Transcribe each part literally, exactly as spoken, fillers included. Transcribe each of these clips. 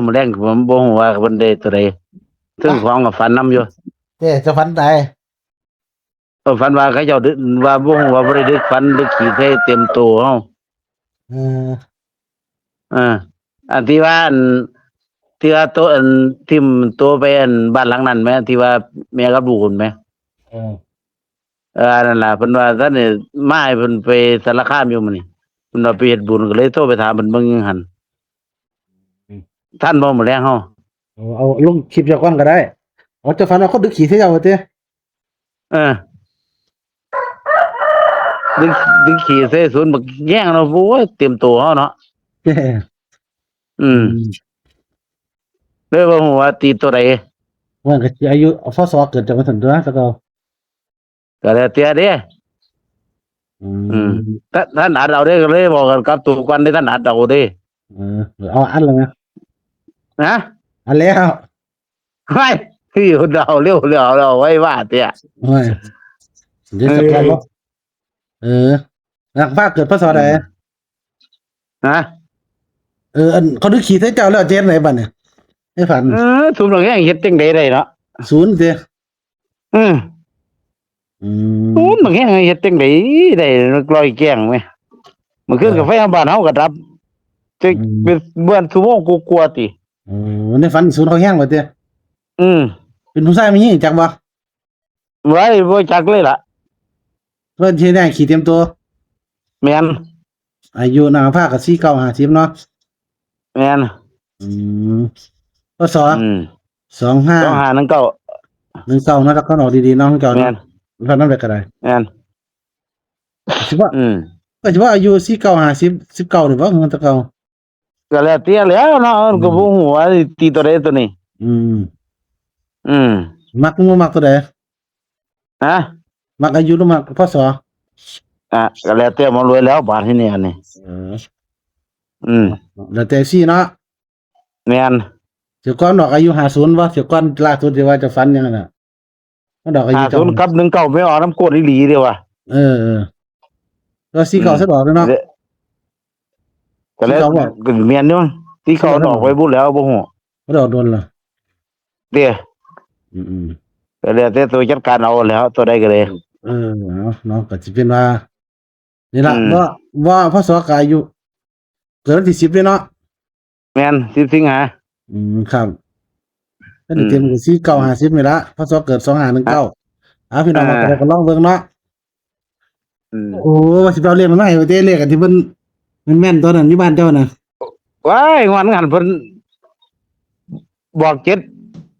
มื้อแลงผมบ่ฮู้ว่าเพิ่นได้ตัวใด ซึ่งของก็ฝันนำอยู่ เจ้าฝันใด เออ ฝันว่าเขาเจ้าดึก ว่าบ่ฮู้ว่าบ่ได้ดึก ฝันดึกขี้ใส่เต็มโตเฮา เออ เออ อันที่ว่าอัน ที่ว่าโต อัน ทิ่มโตไปอันบ้านหลังนั้นแหม ที่ว่าแม่กับลูกนั่นแหม เออ เออ นั่นล่ะ เพิ่นว่าท่านนี่มาให้เพิ่นไปสารคามอยู่มื้อนี้ เพิ่นว่าไปเฮ็ดบุญ ก็เลยโทรไปถามเพิ่นเบิ่งอยู่หั่น อืม ทันบ่มื้อแลงเฮา เอา เอาลงคลิปเจ้าก่อนก็ได้ เอา เจ้าฝันว่าคนดึกขี้ใส่เจ้าว่าติ เออ ดึก ดึกขี้ใส่ศูนย์บักแยงเนาะ โอ้ย เต็มโตเฮาเนาะ อืม อืม เลยบ่ฮู้ว่าตีตัวใด ว่าก็สิอายุ พ.ศ. เกิดจากว่าซั่นตัว แต่เก่า ก็แล้วแต่เด้ อืม อืม ถ้า ถ้าอัดเอาเด้ ก็เลยบอกกันกับตัวก่อนเด้ ถ้าอัดเอาเด้ เออ เอาอัดแล้วนะ ฮะ อัดแล้ว ไม่ พี่เดาเร็ว เร็ว เอาไว้ว่าเตี้ย โอ้ย เดี๋ยวจะ เออ ก่อนเนาะ เออ นักฟ้าเกิด พ.ศ. ใด อืม ฮะ เออ อัน เขาดึกขี้ใส่เจ้าแล้วเจ๊ไหนบัดเนี่ย ในฝัน เออ ศูนย์บักแยงเฮ็ดจังใดได้เนาะ ศูนย์เด้ อืม อืม ศูนย์บักแยงเฮ็ดจังใดได้ลอยแกงแหม มื้อคืน เออ กาแฟบ้านเฮาก็ดับ จะ อืม เป็นเบิ่นชั่วโมงกว่าๆ ติ โอ้ ในฝันศูนย์เขาแฮงว่าติ อืม เป็นผู้ชายแม่นหญิงจักบ่ ไว้บ่จักเลยล่ะ เพิ่นสิได้ขี้เต็มตัว แม่น อายุนางฟ้าก็สี่เก้าห้าสิบเนาะ แม่น อืม พ.ศ. อืม สองห้า สองห้าหนึ่งเก้า หนึ่งเก้าเนาะ แล้วก็ออกดีๆเนาะ ของเจ้าเนาะ แม่น เท่านั้นแหละก็ได้ แม่น สิว่า อืม ก็สิว่าอายุสี่เก้าห้าสิบ สิบเก้านี่บ่ มันแต่เก่า ก็แล้วแต่แล้วเนาะ มันก็บ่ฮู้ว่าสิตีตัวใดตัวนี้ อืม อืม มักบ่มักตัวใด ฮะ มักอายุหรือมัก พ.ศ. อ่ะ ก็แล้วแต่หมอรวยแล้ว บาดที่นี่อันนี้ เออ อืม แล้วแต่ซี่เนาะ แม่น เสียก่อนดอกอายุห้าศูนย์บ่ เสียก่อนล่าสุดที่ว่าจะฝันหยังนั่นน่ะ มันดอกอายุ ห้าศูนย์ เจ้า กับ หนึ่งเก้า ไม่ออกนำโคตรอีหลีเด้อว่ะ เออ เออ แล้วสี่เก้า อืม ซะดอกเนาะ เด้อ ก็แล้ว สี่เก้าบ่ ก็แม่นอยู่มั้ง สี่เก้า สี่เก้า ออกไปบุญแล้วบ่ฮู้ บ่ได้ออกโดนล่ะ เด้อ อืมๆ ก็แล้วแต่ตัวจัดการเอาแล้ว ตัวใดก็ได้ เออ เอาเนาะ ก็สิเป็นว่า นี่ล่ะ อืม ว่า ว่า พ.ศ. ก็อายุ เกิดวันที่สิบเลยเนาะ แม่น สิบสิงหา อืม ครับ ก็ได้เตรียม อืม ก็สี่เก้าห้าสิบนี่ละ พ.ศ. เกิดสองห้าหนึ่งเก้า อ่ะ อ่ะ พี่น้อง อ่า มาก็ลองเบิ่งเนาะ อืม โอ้ ว่าสิไปเอาเลขมันมาให้เด้ เลขอันที่เพิ่นแม่นๆ ตอนนั้นอยู่บ้านเจ้าน่ะ ว้าย งวดนั้นเพิ่นบอก เจ็ด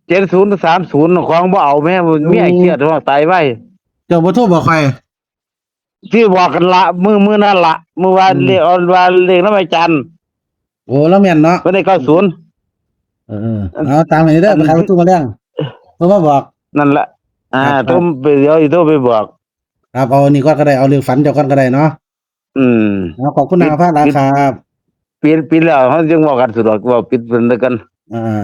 เจ็ดศูนย์สามศูนย์ ของบ่เอาแม่ เมียเครียด ตายไว เจ้าบ่โทรบอกใคร ที่บอกกันละ มื้อ มื้อนั่นละ มื้อวาน อืม เลข เอา ว่าเลขนำอาจารย์ โอ้ แล้วแม่นเนาะ เพิ่นได้เก้าศูนย์ เออๆ เอาตามให้เด้อ อัน ไปขายประตูมาแรง เพิ่นมาบอก นั่นละ อ่า ครับ โทรไป เดี๋ยวสิโทรไปบอก ครับ เอาอันนี้ก่อนก็ได้ เอาเรื่องฝันเจ้าก่อนก็ได้เนาะ อืม เอา ขอบคุณนางฟ้าหลายครับ ปิด ปิดแล้ว เฮาจึงเว้ากันสะดวก เว้าปิดเพิ่นแล้วกัน อ่า